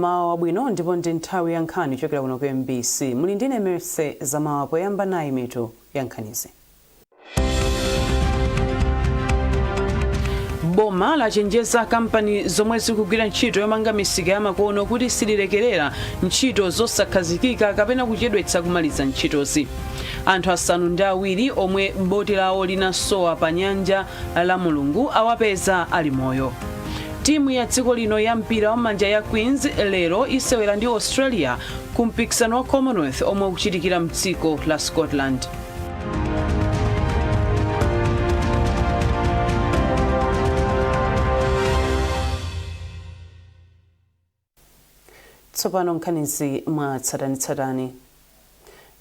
Mmawa wabwino, ndipo ndi nthawi ya nkhani kuchokera kuno ku MBC. Muli ndine Mercy Zamawa. Poyamba nayi mitu ya nkhanizi. Boma lachenjeza kampani zomwe zikugwira ntchito yomanga misika yamakono kuti sililekerera ntchito zosakhazikika kapena kuchedwetsa kumaliza ntchitozi. Anthu 7 omwe boti lawo linasowa pa nyanja la Mulungu awapeza ali moyo. Timu ya dziko lino ya mpira wamanja ya Queens lero isewera ndi Australia ku mpikisano wa Commonwealth omwe ukuchitikira mdziko la Scotland. Tsopano nkhanizi mwa tsatanetsatane.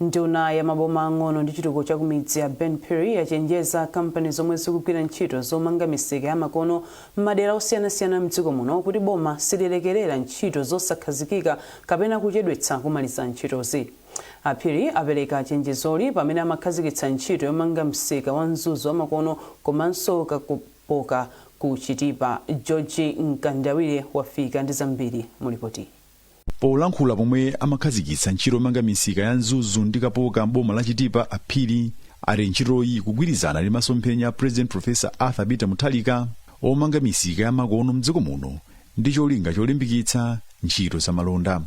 Nduna ya maboma ang'ono ndi chitukuko cha kumidzi ya Ben Phiri yachenjeza kampani zomwe zikugwira ntchito zomanga misika ya makono m'madera osiyanasiyana mdziko muno kuti boma sililekerera ntchito zosakhazikika kapena kuchedwetsa kumaliza ntchitozi. A Phiri apereka chenjezoli pamene amakhazikitsa ntchito yomanga msika wa Mzuzu wamakono komanso Kapoka ku Chitipa. George Mkandawire wafika ndi zambiri mu lipoti. Polankhula pomwe amakhazikitsa ntchito yomanga misika ya Mzuzu ndi Kapoka m'boma la Chitipa, a Phiri ati ntchitoyi ikugwirizana ndi masomphenya a President Professor Arthur Peter Mutharika omanga misika ya makono mdziko muno ndi cholinga cholimbikitsa ntchito za malonda.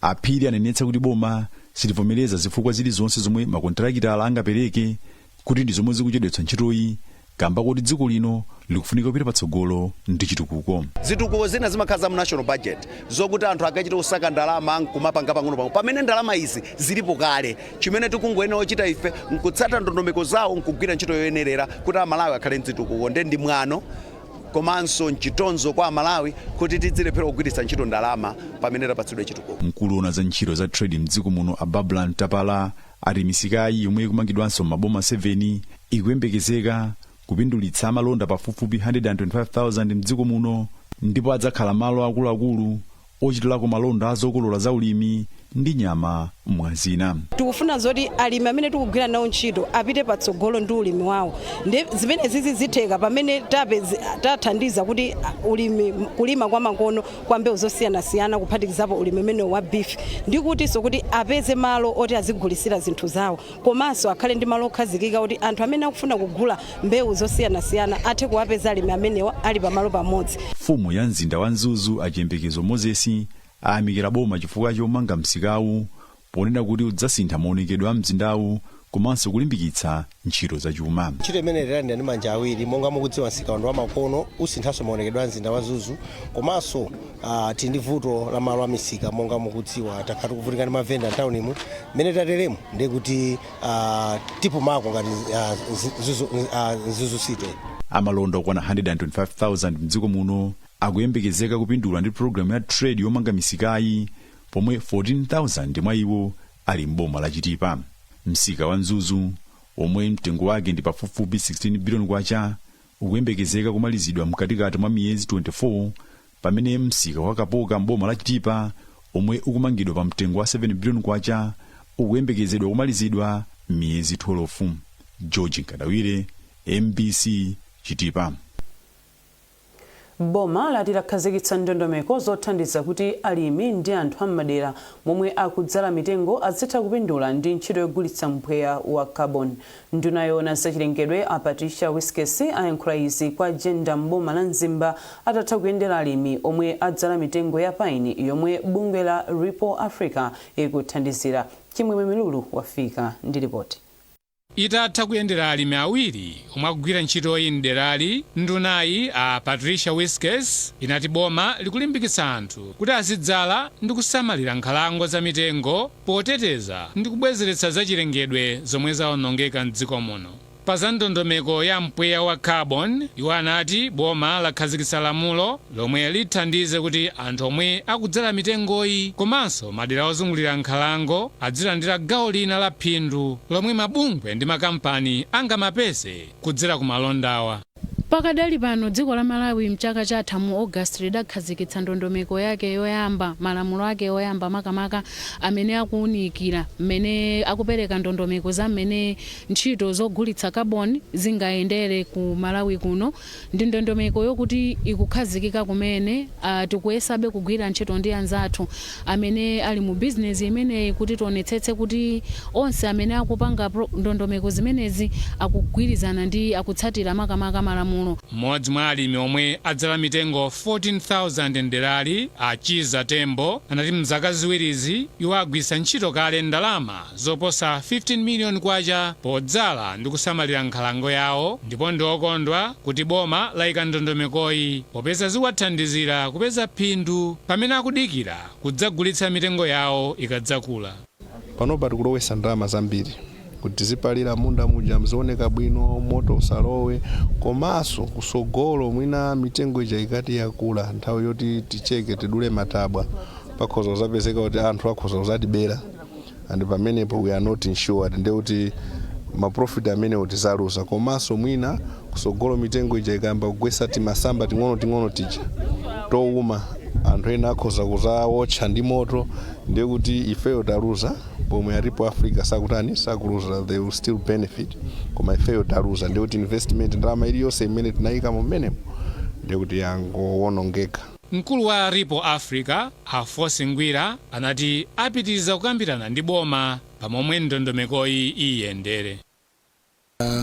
A Phiri anenetsa kuti boma silivomereza zifukwa zilizonse zomwe makontirakitala angapereke kuti ndi zomwe zikuchedwetsa ntchitoyi kamba kuti dziko lino likufunika kupita patsogolo ndi chitukuko. Zitukuko zina zimakhala za mu national budget zokuti anthu akachita kusaka ndalama nkumapanga pang'ono-pang'ono, pamene ndalama izi zilipo kale. Chimene tikungoyenera kuchita ife nkutsata ndondomeko zawo, nkugwira ntchito yoyenerera kuti Amalawi akhale mzitukuko. Nde ndi mwano komanso mchitonzo kwa Amalawi kuti tidzilephera kugwiritsa ntchito ndalama pamene tapatsidwa chitukuko. Mkulu woona za ntchito za TREDI mdziko muno a Barbara Ntapala ati misikayi, yomwe ikumangidwanso m'maboma 7, ikuyembekezeka kupindulitsa amalonda pafupifupi 125,000 mdziko muno ndipo adzakhala malo akuluakulu ochitirako malonda a zokolola za ulimi ndi nyama mwa zina. Tikufuna zoti alimi amene tikugwira nawo ntchito apite patsogolo ndi ulimi wawo, ndi zimene zizi zitheka pamene tathandiza kuti ulimi, kulima kwa makono kwa mbewu zosiyanasiyana, kuphatikizapo ulimi umenewu wa beef, ndi kutinso kuti apeze malo oti azigulisira zinthu zawo, komanso akhale ndi malo okhazikika kuti anthu amene akufuna kugula mbewu zosiyanasiyana athe kuwapeza alimi amenewa ali pamalo pamodzi. Mfumu ya mzinda wa Mzuzu a Chiyembekezo Moses ayamikira boma chifukwa chomanga msikawu, ponena kuti udzasintha maonekedwe a mzindawu komanso kulimbikitsa ntchito zachuma. Ntchito imene tilandira ndi manja awiri. Monga mukudziwa, msika wa makono usinthanso maonekedwe a mzinda wa Mzuzu, komanso tili ndi vuto la malo a misika. Monga mukudziwa, takhala tikuvutika ndi mavenda mtaunimu. Mmene tateremu ndiye kuti tipumako ngati Mzuzu City. Amalonda okwana 125,000 mdziko muno akuyembekezeka kupindula ndi pulogalamu ya TREDI yomanga misikayi, pomwe 14,000 mwa iwo ali m'boma la Chitipa. Msika wa Mzuzu, omwe mtengo wake ndi pafupifupi 16 biliyoni kwacha, ukuyembekezeka kumalizidwa mkatikati mwa miyezi 24, pamene msika wa Kapoka m'boma la Chitipa, omwe ukumangidwa pa mtengo wa 7 biliyoni kwacha, ukuyembekezedwa kumalizidwa miyezi 12. George Nkadawire, MBC, Chitipa. Boma lati lakhazikitsa ndondomeko zothandiza kuti alimi ndi anthu am'madera momwe akudzala mitengo azitha kupindula ndi ntchito yogulitsa mpweya wa carbon. Nduna yoona zachilengedwe a Patricia Wiskes ayankhula izi kwa Jenda m'boma la Mzimba atatha kuyendera alimi omwe adzala mitengo ya paini yomwe bungwe la Ripple Africa ikuthandizira. Chimwemwe Milulu wafika ndi ripoti. Itatha kuyendera alimi awiri omwe akugwira ntchitoyi mderali, ndunayi a Patricia Wiskes inati boma likulimbikitsa anthu kuti azidzala ndi kusamalira nkhalango za mitengo poteteza ndi kubwezeretsa zachilengedwe zomwe zawonongeka mdziko muno. Pa za ndondomeko ya mpweya wa carbon, iwo anati boma lakhazikitsa lamulo lomwe lithandize kuti anthu omwe akudzala mitengoyi komanso madera ozungulira nkhalango adzilandira gawo lina la phindu lomwe mabungwe ndi makampani angamapeze kudzera ku malondawa. Pakadali pano, dziko la Malawi mchaka chatha mu August lidakhazikitsa ndondomeko yake yoyamba, malamulo ake oyamba makamaka amene akuwunikira mmene akupereka ndondomeko za mmene ntchito zogulitsa carbon zingayendere ku Malawi kuno. Ndi ndondomeko yokuti ikukhazikika kumene. Tikuyesabe kugwira ntchito ndi anzathu amene ali mu bizinesi imeneyi kuti tionetsetse kuti onse amene akupanga ndondomeko zimenezi akugwirizana ndi akutsatira makamaka malamulo. Mmodzi mwa alimi omwe adzala mitengo 14,000 mderali, Achiza Tembo, anati mzaka ziwirizi iwo agwiritsa ntchito kale ndalama zoposa 15 miliyoni kwacha podzala ndi kusamalira nkhalango yawo, ndipo ndi okondwa kuti boma layika ndondomekoyi popeza ziwathandizira kupeza phindu pamene akudikira kudzagulitsa mitengo yawo ikadzakula. Panopa tikulowesa ndalama zambiri kuti tizipalira munda muja mzioneka bwino, moto usalowe. Komanso kusogolo mwina mitengo ija ikati yakula, nthawi yoti ticheke, tidule matabwa, pakhoza kuzapezeka kuti anthu akhoza kuzatibera, and pamenepo we are not insured, ndiye kuti ma profit amene tizaluza. Komanso mwina kusogolo mitengo ija ikayamba kugwesa timasamba ting'ono ting'ono tija towuma, anthu ena akhoza kuzawotcha ndi moto, ndiye kuti ifeyo taluza. Pomwe a Ripple Africa sakutani, sakuluza, they will still benefit, koma ifeyo taluza. Ndiye kuti investment, ndalama iliyonse imene tinayikamo mmenemo, ndiye kuti yangowonongeka. Mkulu wa Ripple Africa, Afosi Ngwira, anati apitiriza kukambirana ndi boma pamomwe ndondomekoyi iyendere.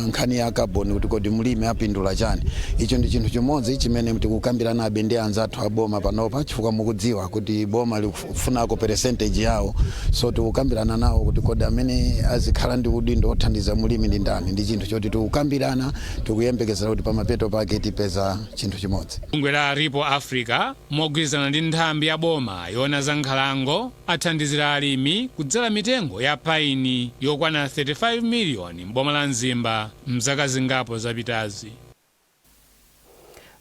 Nkhani ya carbon, kuti kodi mlimi apindula chani, icho ndi chinthu chimodzi chimene tikukambiranabe ndi anzathu a boma panopa, chifukwa mukudziwa kuti boma likufunako percentage yawo. So tikukambirana nawo kuti kodi amene azikhala ndi udindo othandiza mulimi ndi ndani. Ndi chinthu choti tikukambirana, tikuyembekezera kuti pamapeto pake tipeza chinthu chimodzi. Bungwe la Ripple Africa mogwirizana ndi nthambi ya boma yoona za nkhalango athandizira alimi kudzala mitengo ya paini yokwana 35 miliyoni m'boma la Mzimba mzaka zingapo zapitazi.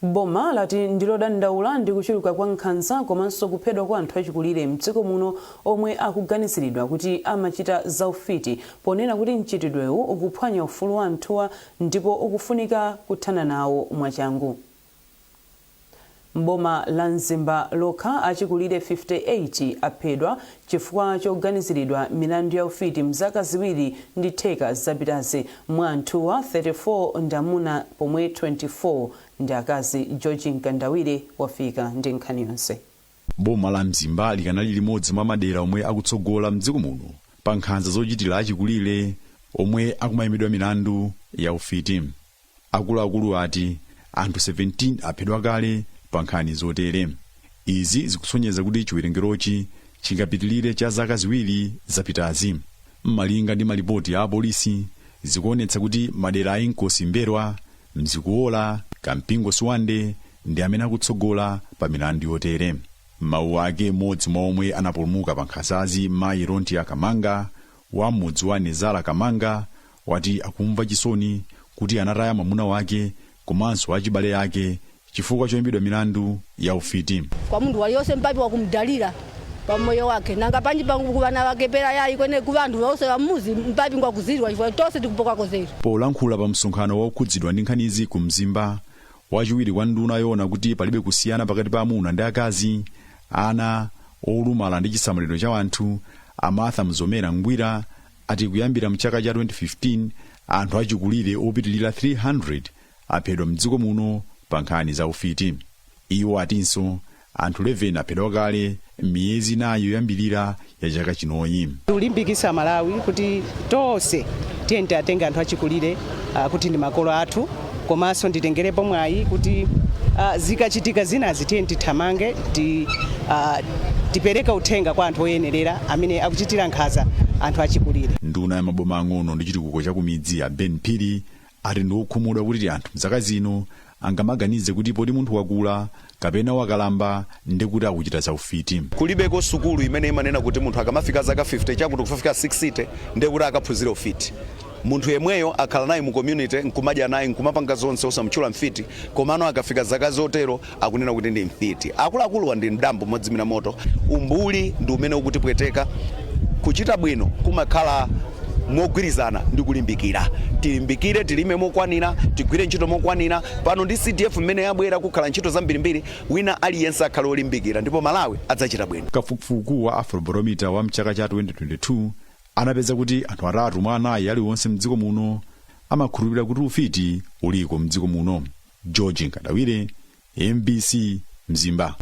Boma lati ndilodandaula ndi kuchuluka kwa nkhanza komanso kuphedwa kwa anthu achikulire mdziko muno omwe akuganiziridwa kuti amachita zaufiti, ponena kuti mchitidwewu ukuphwanya ufulu wa anthuwa ndipo ukufunika kuthana nawo mwachangu. Mboma la Mzimba lokha, achikulire 58 aphedwa chifukwa choganiziridwa milandu ya ufiti mzaka 2.5 zapitazi. Mwa anthuwa, 34 ndi amuna pomwe 24 ndi akazi. George Mkandawire wafika ndi nkhani yonse. Boma la Mzimba likanali limodzi mwa madera omwe akutsogola mdziko muno pa nkhanza zochitira achikulire omwe akumayimidwa milandu ya ufiti. Akuluakulu ati anthu 17 aphedwa kale pa nkhani zotere. Izi zikusonyeza kuti chiwerengerochi chingapitilire cha zaka 2 zapitazi. Malinga ndi malipoti a apolisi, zikuonetsa kuti madera a Inkosi Mberwa, Mzikuola, Kampingo Suwande ndi amene akutsogola pa milandu yotere. Mawu ake, mmodzi mwa omwe anapulumuka pa nkhanzazi, mayi Rontia Kamanga wa mudzi wa Nezala Kamanga, wati akumva chisoni kuti anataya mwamuna wake komanso achibale ake chifukwa choyimbidwa milandu ya ufiti. Kwa munthu waliyonse mpapi wakumdalira pamoyo wake, nanga panji pangu kuvana wake pera yayi kwene kuvantu vose vamuzi mpapi ngwakuzirwa chifukwa tose tikupokako zeru. Polankhula pa msonkhano wokhudzidwa ndi nkhanizi ku Mzimba, wachiwiri kwa nduna yoona kuti palibe kusiyana pakati pa amuna ndi akazi, ana olumala ndi chisamaliro cha anthu, a Martha Mzomera Ngwira, ati kuyambira mchaka cha 2015 anthu achikulire opitilira 300 aphedwa mdziko muno pa nkhani za ufiti. Iwo atinso anthu 11 aphedwa kale m'miyezi 4 yoyambirira ya chaka chinoyi. Tikulimbikitsa Malawi kuti tonse tiye tiatenge anthu achikulire kuti ndi makolo athu. Komanso nditengerepo mwayi kuti zikachitika zinazi, tiye tithamange tipereke uthenga kwa anthu oyenerera amene akuchitira nkhanza anthu achikulire. Nduna ya maboma ang'ono ndi chitukuko cha kumidzi ya Ben Phiri ati ndi okhumudwa kuti anthu mzaka zino angamaganize kuti poti munthu wakula kapena wakalamba ndi kuti akuchita zaufiti. Kulibeko sukulu imene imanena kuti munthu akamafika zaka 50 chakuti kufika 60 ndiye kuti akaphunzire ufiti. Munthu yemweyo akhala naye mu community, nkumadya naye, nkumapanga zonse, osamutchula mfiti, komano akafika zaka zotero akunena kuti ndi mfiti. Akuluakuluwa ndi mdambo modzimira moto. Umbuli ndi umene ukutipweteka. Kuchita bwino kumakhala Mogwirizana ndi kulimbikira, tilimbikire, tilime mokwanira, tigwire ntchito mokwanira. Pano ndi CDF mmene yabwera, kukhala ntchito zambirimbiri. Wina aliyense akhale olimbikira ndipo Malawi adzachita bwino. Kafukufuku wa Afrobarometer wa mchaka cha 2022 anapeza kuti anthu atatu mwa anayi aliwonse mdziko muno amakhulupirira kuti ufiti uliko mdziko muno. George Nkadawire, MBC, Mzimba.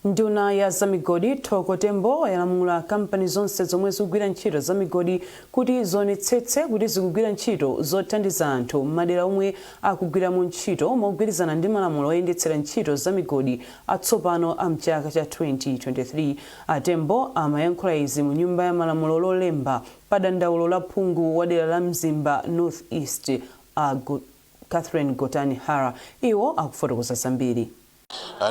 Nduna ya zamigodi Thoko Tembo yalamula kampani zonse zomwe zikugwira ntchito za migodi kuti zionetsetse kuti zikugwira ntchito zothandiza anthu m'madera omwe akugwiramo ntchito, mogwirizana ndi malamulo oyendetsera ntchito za migodi atsopano a mchaka cha 2023. A Tembo amayankhula izi mu Nyumba ya Malamulo Lolemba pa dandaulo la phungu wa dera la Mzimba North East, a Catherine Gotani Hara. Iwo akufotokoza zambiri.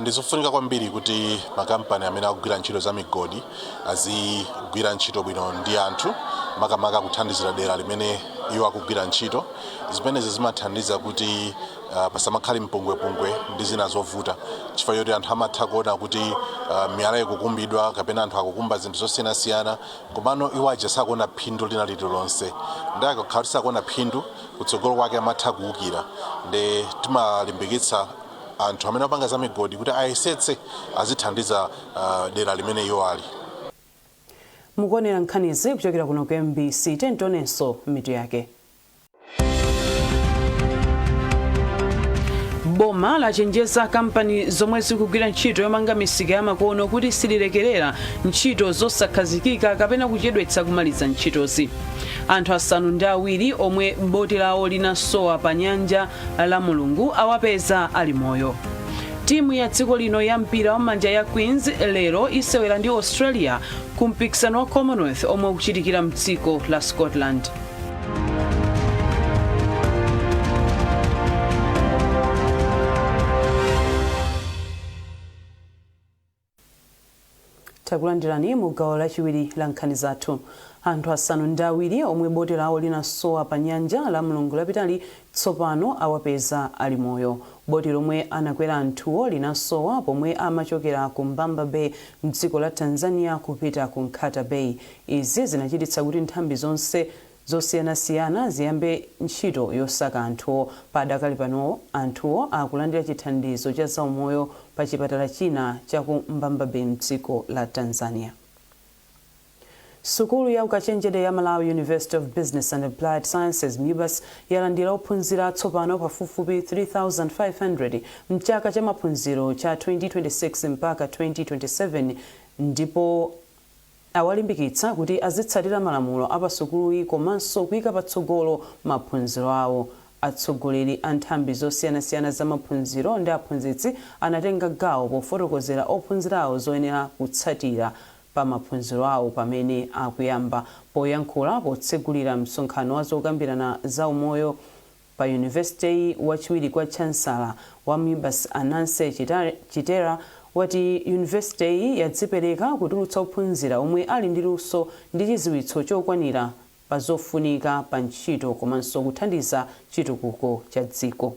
Ndizofunika kwambiri kuti makampani amene akugwira ntchito za migodi azigwira ntchito bwino ndi anthu, makamaka kuthandizira dera limene iwo akugwira ntchito. Zimenezi zimathandiza kuti pasamakhale mpungwepungwe ndi zina zovuta, chifukwa choti anthu amatha kuona kuti miyala ikukumbidwa kapena anthu akukumba zinthu zosiyanasiyana, komano iwo aja sakuona phindu lina lililonse. Ndi akakhala kuti sakuona phindu kutsogolo kwake, amatha kuwukira. Ndi timalimbikitsa anthu amene apanga za migodi kuti ayesetse azithandiza dera limene iwo ali. Mukuonera nkhanizi kuchokera kuno ku MBC. Tionenso mitu yake. Boma lachenjeza kampani zomwe zikugwira ntchito yomanga misika yamakono kuti sililekerera ntchito zosakhazikika kapena kuchedwetsa kumaliza ntchitozi. Anthu 7 omwe boti lawo linasowa pa nyanja la Mulungu awapeza ali moyo. Timu ya dziko lino ya mpira wamanja ya Queens lero isewera ndi Australia ku mpikisano wa Commonwealth omwe ukuchitikira mdziko la Scotland. Takulandirani mu gawo lachiwiri la nkhani zathu. Anthu 7 omwe boti lawo linasowa pa nyanja la Mulungu lapitali tsopano awapeza ali moyo. Boti lomwe anakwera anthuwo linasowa pomwe amachokera ku Mbamba Bay mdziko la Tanzania kupita ku Nkhata Bay. Izi zinachititsa kuti nthambi zonse zosiyanasiyana ziyambe ntchito yosaka anthuwo. Padakali pano anthuwo akulandira chithandizo cha zaumoyo pa chipatala china cha ku Mbamba Bay mdziko la Tanzania. Sukulu ya ukachenjede ya Malawi University of Business and Applied Sciences, MUBAS, yalandira ophunzira atsopano pafupifupi 3500 mchaka cha maphunziro cha 2026 mpaka 2027, ndipo awalimbikitsa kuti azitsatira malamulo a pasukuluyi komanso kuyika patsogolo maphunziro awo. Atsogoleri a nthambi zosiyanasiyana za maphunziro ndi aphunzitsi anatenga gawo pofotokozera ophunzirawo zoyenera kutsatira pa maphunziro awo pamene akuyamba. Poyankhula potsegulira msonkhano wa zokambirana za umoyo pa yunivesiteyi, wachiwiri kwa chancellor wa MUBAS, a Nancy Chitera, wati yunivesiteyi yadzipereka kutulutsa ophunzira omwe ali ndi luso ndi chidziwitso chokwanira pa zofunika pa ntchito komanso kuthandiza chitukuko cha dziko.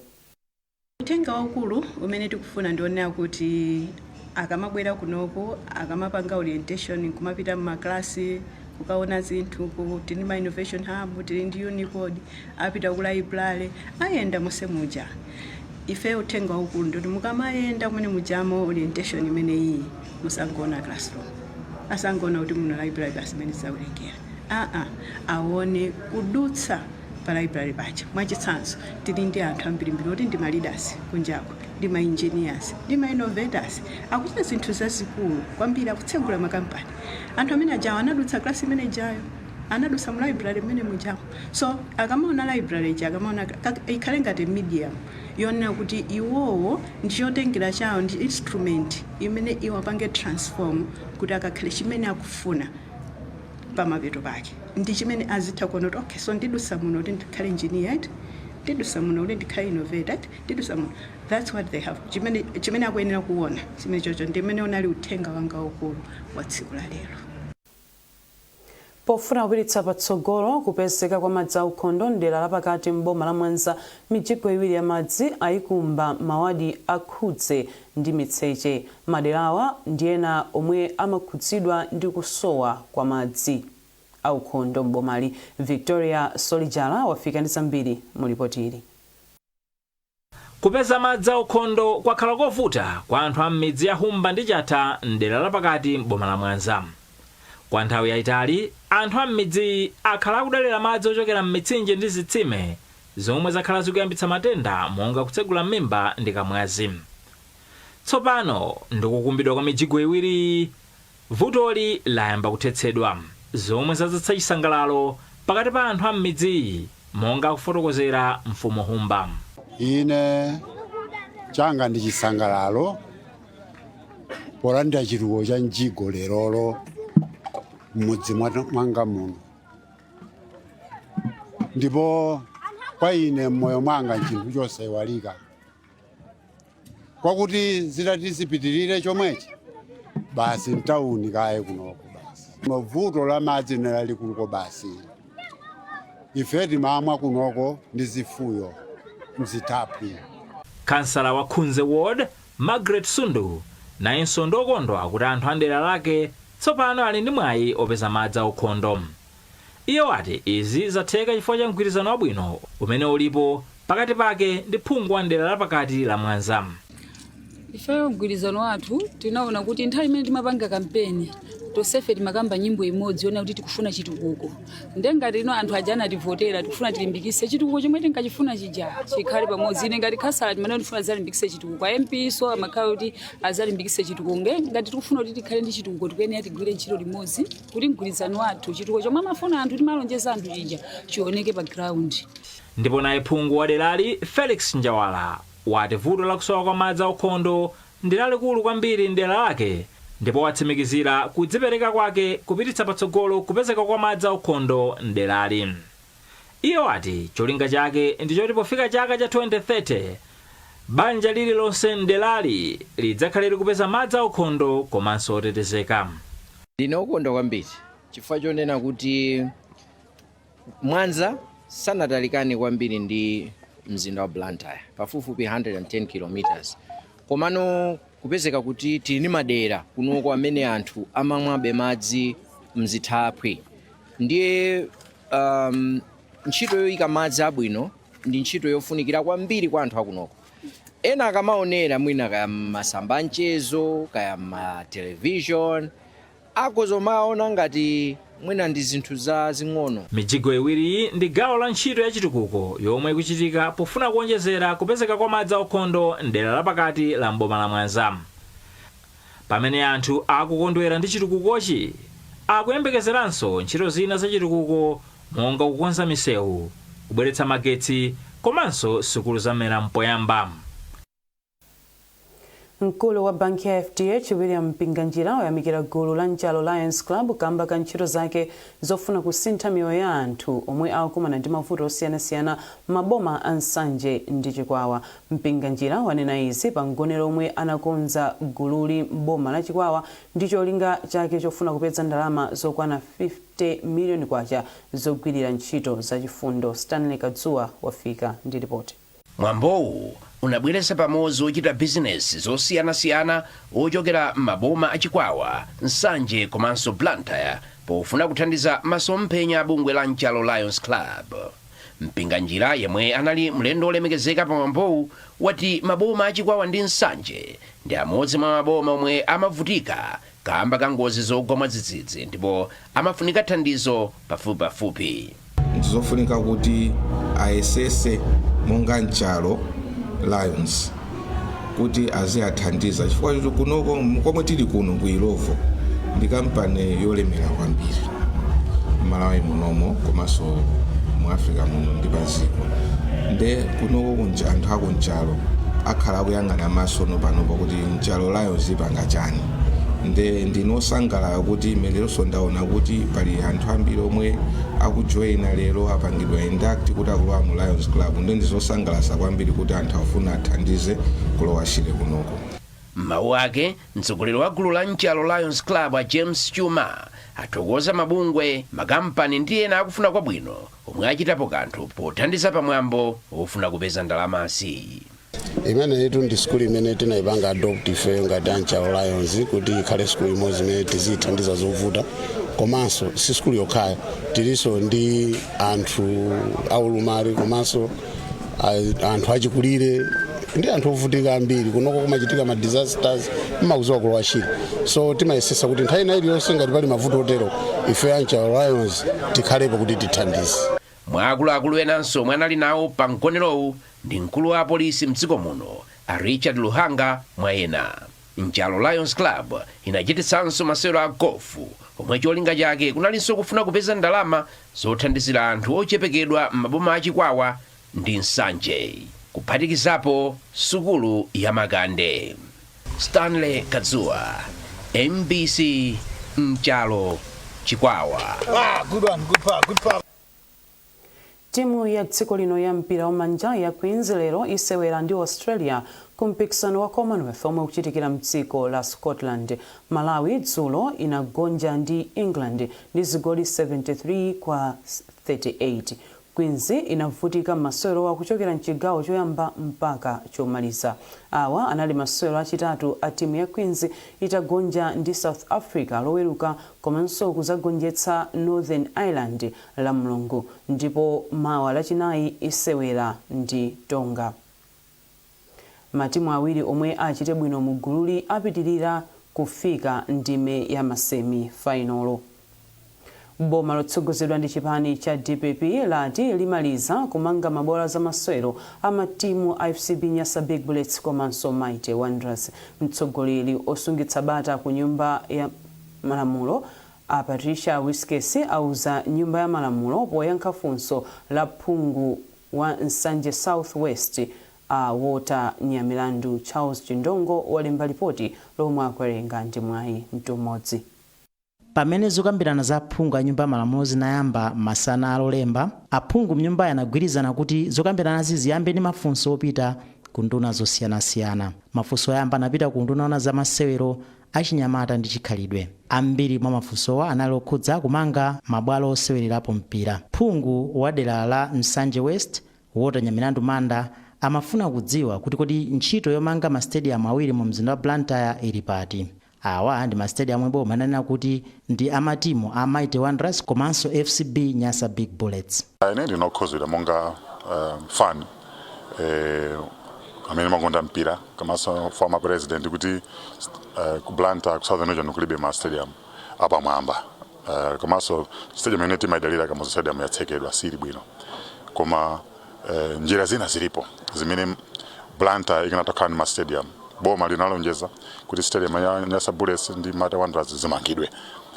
Uthenga waukulu umene tikufuna ndionera kuti akamabwera kunoko, akamapanga orientation, kumapita mmaklasi kukaona zinthu, tili ma innovation hub, tili ndi Unicode, apita ku library, ayenda monse muja. Ife uthenga waukulu ndikuti mukamayenda kumene mujamo, orientation imene iyi, musangoona classroom, asangoona kuti muno library basi imene tizawerengera. Aa, aone kudutsa pa library paja. Mwachitsanzo, tili ndi anthu ambirimbiri oti ndi ma leaders kunjako, ndi ma engineers, ndi ma innovators, akuchita zinthu zazikulu kwambiri, akutsegula makampani. Anthu amene ajawo anadutsa class imene ijayo, anadutsa mu library imene mujawo. So akamaona library ija, akamaona ikhale ngati medium yonena kuti iwowo ndi chotengera chawo, ndi instrument imene iwo apange transform kuti akakhale chimene akufuna pamapeto pake, ndi chimene azitha kuona kuti okay, so ndidutsa muno kuti ndikhale engineer, right? Ndidutsa muno kuti ndikhale innovator, right? Ndidutsa muno. That's what they have, chimene akuyenera kuona chimene chocho. Ndimene unali uthenga wanga waukulu wa tsiku la lero. Pofuna kupititsa patsogolo kupezeka kwa madzi aukhondo mdera lapakati m'boma la Mwanza, mijigo iwiri ya madzi ayikumba mawadi akhudze ndi Mitseche. Maderawa ndi ena omwe amakhudzidwa ndi kusowa kwa madzi. aukhondo m'bomali. Victoria Solijala wafika ndi zambiri mu ripoti ili. Kupeza madzi aukhondo kwakhala kovuta kwa anthu a m'midzi ya Humba ndi Chatha mdera lapakati m'boma la Mwanza. Kwa nthawi yayitali, anthu a m'midzi akhala akudalira madzi ochokera m'mitsinje ndi zitsime, zomwe zakhala zikuyambitsa matenda monga kutsegula m'mimba ndi kamwazi. Tsopano ndikukumbidwa kwa mijigo iwiri, vutoli layamba kuthetsedwa, zomwe zadzetsa chisangalalo pakati pa anthu a m'midziyi, monga akufotokozera Mfumu Humba. Ine changa ndi chisangalalo polandira chitukuko cha mjigo lerolo m'mudzi mwanga muno, ndipo kwa ine mmoyo mwanga nchinthu chosayiwalika, kwakuti zitati zipitirire chomwechi basi, mtawuni kaye kunoko basi vuto la madzi lalikuluko basi. Ife timamwa kunoko ndi zifuyo mzithaphwi. Kansala wa Khunze Ward, Margaret Sundu, nayenso ndokondwa kuti anthu a dera lake tsopano ali ndi mwayi opeza madzi aukhondo. Iye wati izi zatheka chifukwa cha mgwirizano wabwino umene ulipo pakati pake ndi phungu wa dera lapakati la Mwanza. Ifeyo mgwirizano wathu, tinaona kuti nthawi imene timapanga kampeni, tonsefe timakamba nyimbo imodzi yona kuti tikufuna chitukuko. Nde ngati ino anthu aja anativotera, tikufuna tilimbikise chitukuko chomwe tinkachifuna chija chikhale pamodzi. Ine ngati khasala timene tifuna azalimbikise chitukuko, a MP so amakhala kuti azalimbikise chitukuko. Nge ngati tikufuna kuti tikhale ndi chitukuko, tikuyenera tigwire ntchito limodzi kuti mgwirizano wathu, chitukuko chomwe amafuna anthu, timalonjeza anthu chija, chioneke pa ground. Ndipo naye phungu wa derali, Felix Njawala, wati vuto lakusowa kwa madzi aukhondo ndi lalikulu kwambiri mdera lake, ndipo watsimikizira kudzipereka kwake kupititsa patsogolo kupezeka kwa madzi aukhondo mderali. Iye wati cholinga chake ndi choti pofika chaka cha 2030, banja lililonse mderali lidzakhale likupeza madzi aukhondo komanso otetezeka. Ndine okondwa kwambiri chifukwa chonena kuti Mwanza sanatalikane kwambiri ndi mzinda wa Blantyre, pafupifupi 110 kilometers, komano kupezeka kuti tili ndi madera kunoko amene anthu amamwabe madzi mzithaphwi. Ndiye ntchito yoyika madzi abwino ndi ntchito yofunikira kwambiri kwa anthu akunoko. Ena akamaonera mwina kaya masamba amchezo, kaya ma television, akozomaona ngati mwina ndi zinthu za zing'ono. Mijigo iwiriyi ndi gawo la ntchito ya chitukuko yomwe ikuchitika pofuna kuonjezera kupezeka kwa madzi aukhondo mdera lapakati la mboma la Mwanza. Pamene anthu akukondwera ndi chitukukochi, akuyembekezeranso ntchito zina za chitukuko monga kukonza misewu, kubweretsa magetsi komanso sukulu zamera mpoyamba. Mkulu wa banki ya FDH, William Mpinganjira, wayamikira gulu la Nchalo Lions Club kamba ka ntchito zake zofuna kusintha miyoyo ya anthu omwe akukumana ndi mavuto osiyanasiyana maboma a Nsanje ndi Chikwawa. Mpinganjira wanena izi pa mgonero omwe anakonza gululi m'boma la Chikwawa ndi cholinga chake chofuna kupeza ndalama zokwana 50 miliyoni kwacha zogwirira ntchito zachifundo. Stanley Kadzuwa wafika ndi ripoti. Mwambowu unabweretsa pamodzi ochita bizinesi zosiyanasiyana ochokera m'maboma a Chikwawa, Nsanje komanso Blantyre pofuna kuthandiza masomphenya a bungwe la Nchalo Lions Club. Mpinganjira, yemwe anali mlendo olemekezeka pa mwambowu, wati maboma a Chikwawa ndi Nsanje ndi amodzi mwa maboma omwe amavutika kamba ka ngozi zogwa mwadzidzidzi ndipo amafunika thandizo pafupipafupi. Ndizofunika kuti ayesese monga Nchalo Lions kuti aziyathandiza, chifukwa choti kunoko komwe tili kuno ku Illovo ndi kampani yolemera kwambiri m'Malawi munomo komanso mu Africa muno ndi paziko. Nde kunoko anthu akunchalo akhala akuyang'ana maso panopo kuti Nchalo Lions ipanga chani. Nde ndinosangalala kuti imeneronso ndaona kuti pali anthu ambiri omwe akujoyina lero, apangidwa induct kuti akulowa mu Lions Club. Nde ndizosangalatsa kwambiri kuti anthu afuna athandize kulowa Shire kunoko. M'mawu ake, mtsogoleri wa gulu la Nchalo Lions Club, a James Chuma, athokoza mabungwe, makampani ndi ena akufuna kwabwino omwe achitapo kanthu pothandiza pamwambo ofuna kupeza ndalamazi. Imene itu ndi sukulu imene tinayipanga adopt ifeyo ngati Anchalo Lions kuti ikhale sukulu imodzi imene tiziyithandiza zovuta. Komanso si sukulu yokhayo, tilinso ndi anthu aulumali komanso anthu achikulire ndi anthu ovutika ambiri. Kunoko kumachitika ma disasters, mmakuziwa ku Lower Shire, so timayesesa kuti nthawi ina iliyonse ngati pali mavuto otero, ife a Nchalo Lions tikhalepo kuti tithandize. Mwa akuluakulu enanso omwe anali nawo pa mkonerowu ndi mkulu wa apolisi mdziko muno a Richard Luhanga, mwa ena. Nchalo Lions Club inachititsanso masewero a gofu omwe cholinga chake kunalinso kufuna kupeza ndalama zothandizira anthu ochepekedwa m'maboma achikwawa ndi Nsanje, kuphatikizapo sukulu ya Makande. Stanley Kadzuwa, MBC, Nchalo, Chikwawa. Ah, good one, good power, good power. Timu ya dziko lino ya mpira wamanja ya Queens lero isewera ndi Australia ku mpikisano wa Commonwealth omwe ukuchitikira mdziko la Scotland. Malawi dzulo inagonja ndi England ndi zigoli 73 kwa 38. Queens inavutika m'masewero kuchokera mchigawo choyamba mpaka chomaliza. Awa anali masewero achitatu a timu ya Queens itagonja ndi South Africa loweruka komanso kuzagonjetsa Northern Ireland la Mulungu, ndipo mawa Lachinayi isewera ndi Tonga. Matimu awiri omwe achite bwino mu gululi apitirira kufika ndime ya ma semi final. Boma lotsogozedwa ndi chipani cha DPP lati limaliza kumanga mabwalo zamasewero a matimu a FCB Nyasa Big Bullets komanso Mighty Wanderers. Mtsogoleri osungitsa bata ku Nyumba ya Malamulo a Patricia Wiskes auza Nyumba ya Malamulo poyankha funso la phungu wa Nsanje South West a Walter Nyamilandu. Charles Chindongo walemba ripoti lomwe akuwerenga ndi Mwayi Mtumodzi. Pamene zokambirana za aphungu a Nyumba ya Malamulo zinayamba masana alolemba, aphungu mnyumbayi anagwirizana kuti zokambiranazi ziyambe ndi mafunso opita ku nduna zosiyanasiyana. Mafunso oyamba anapita ku nduna yoona za masewero, achinyamata ndi chikhalidwe. Ambiri mwa mafunsowa anali okhudza kumanga mabwalo osewererapo mpira. Phungu wa dera la Nsanje West, Walter Nyamilandu Manda, amafuna kudziwa kuti kodi ntchito yomanga masitediyamu awiri mu mzinda wa Blantyre ili pati. Awa ndi masitediyamu boma ananena kuti ndi amatimu a Mighty Wanderers komanso FCB Nyasa Big Bullets. Ine ndinokhuzidwa monga fan amene makonda mpira komanso former president kuti ku Blantyre, ku Southern Region, kulibe ma stadium apamwamba, komanso stadium imene timayidalira, Kamuzu Stadium, yatsekedwa, sili bwino. Koma njira zina zilipo zimene Blantyre ikanatokhala ndi ma stadium. Boma linalonjeza kuti stadium ya Nyasa Bullets ndi Mighty Wanderers zimangidwe,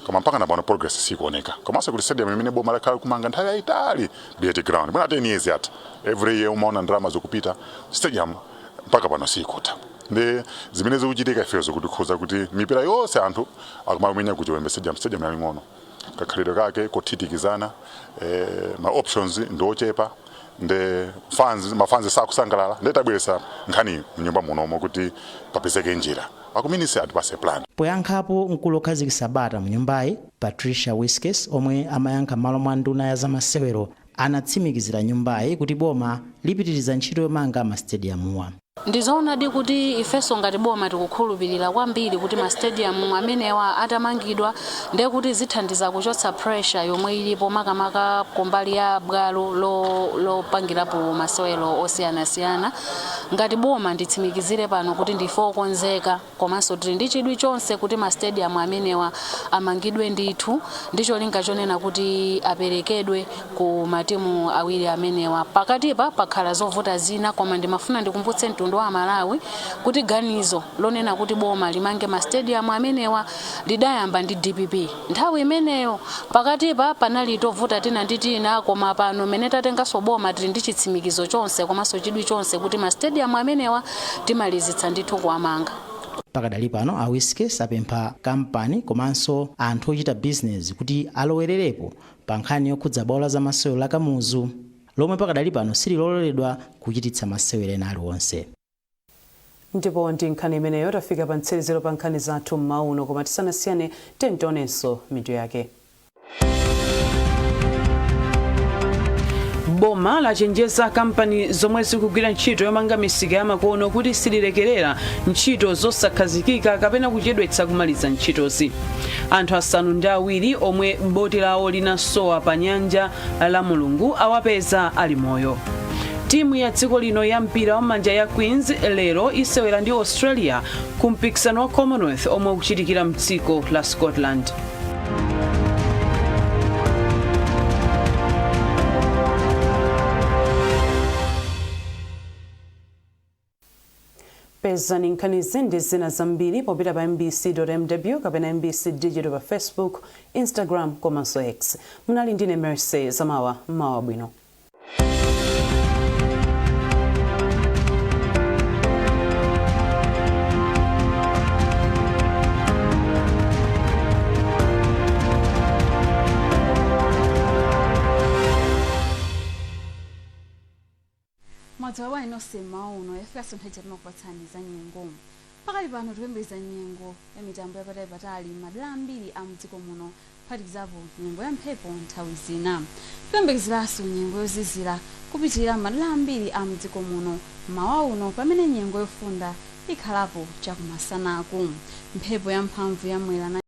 koma mpaka na pano progress sikuoneka. Komanso kuti stadium imene boma lakhala kumanga nthawi yayitali, BAT Ground, mwina 10 years yatha, every year umaona ndalama zikupita, stadium mpaka pano sikutha. Ndi zimene zikuchitika ifeyo zikutikhuza kuti mipira yonse anthu akumamenya ku Chiwembe Stadium, stadium yaling'ono, kakhalidwe kake kothitikizana, ma options ndi ochepa, ndi fans, ma fans sakusangalala. Ndi tabweretsa nkhani mnyumba munomo kuti papezeke njira, aku ministry atipase plan. Poyankhapo, mkulu okhazikitsa bata mu nyumbayi, Patricia Wiskes, omwe amayankha m'malo mwa nduna ya zamasewero, anatsimikizira nyumbayi kuti boma lipitiriza ntchito yomanga masitediyamuwa. Ndizoonadi kuti ifenso ngati boma tikukhulupirira kwambiri kuti ma stadium amenewa atamangidwa, ndiye kuti zithandiza kuchotsa pressure yomwe ilipo, makamaka kumbali ya bwalo lopangirapo masewero osiyanasiyana. Ngati boma nditsimikizire pano kuti ndife okonzeka komanso tili ndi chidwi chonse kuti ma stadium amenewa amangidwe ndithu, ndi cholinga chonena kuti aperekedwe ku matimu awiri amenewa. Pakatipa pakhala zovuta zina, koma ndimafuna ndikumbutse mtundu wa Malawi kuti ganizo lonena kuti boma limange ma stadium amenewa lidayamba ndi DPP nthawi imeneyo. Pakatipa panali tovuta tina ndi tina, koma pano mene tatenganso boma tili ndi chitsimikizo chonse komanso chidwi chonse kuti ma stadium amenewa timalizitsa ndithu kuwamanga. Pakadali pano, a Wiskes apempha kampani komanso anthu ochita bizinesi kuti alowererepo pa nkhani yokhudza bwalo la zamasewero la Kamuzu, lomwe pakadali pano sililoleredwa kuchititsa masewero ena aliwonse. Ndipo ndi nkhani imeneyo tafika pa mtsiriziro pa nkhani zathu mmawa uno, koma tisanasiyane tionenso mitu yake. Boma lachenjeza kampani zomwe zikugwira ntchito yomanga misika yamakono kuti sililekerera ntchito zosakhazikika kapena kuchedwetsa kumaliza ntchitozi. Anthu 7 omwe boti lawo linasowa pa nyanja la Mulungu awapeza ali moyo. Timu ya dziko lino ya mpira wamanja ya Queens lero isewera ndi Australia ku mpikisano wa Commonwealth omwe ukuchitikira mdziko la Scotland. Pezani nkhanizi ndi zina zambiri popita pa mbc.mw kapena MBC Digital pa Facebook, Instagram komanso X. Munali ndine Mercy Zamawa. Mmawa bwino. Mwadzuka bwanji nonse mmawa uno? Yafikanso nthawi timakupatsani za nyengo. Pakali pano tikuyembekeza nyengo ya mitambo yapatalipatali madera ambiri a mdziko muno, kuphatikizapo nyengo ya mphepo nthawi zina. Tikuyembekezeranso nyengo yozizira kupitirira madera ambiri a mdziko muno mmawa uno, pamene nyengo yofunda ikhalapo chakumasanaku. Mphepo yamphamvu yamwera.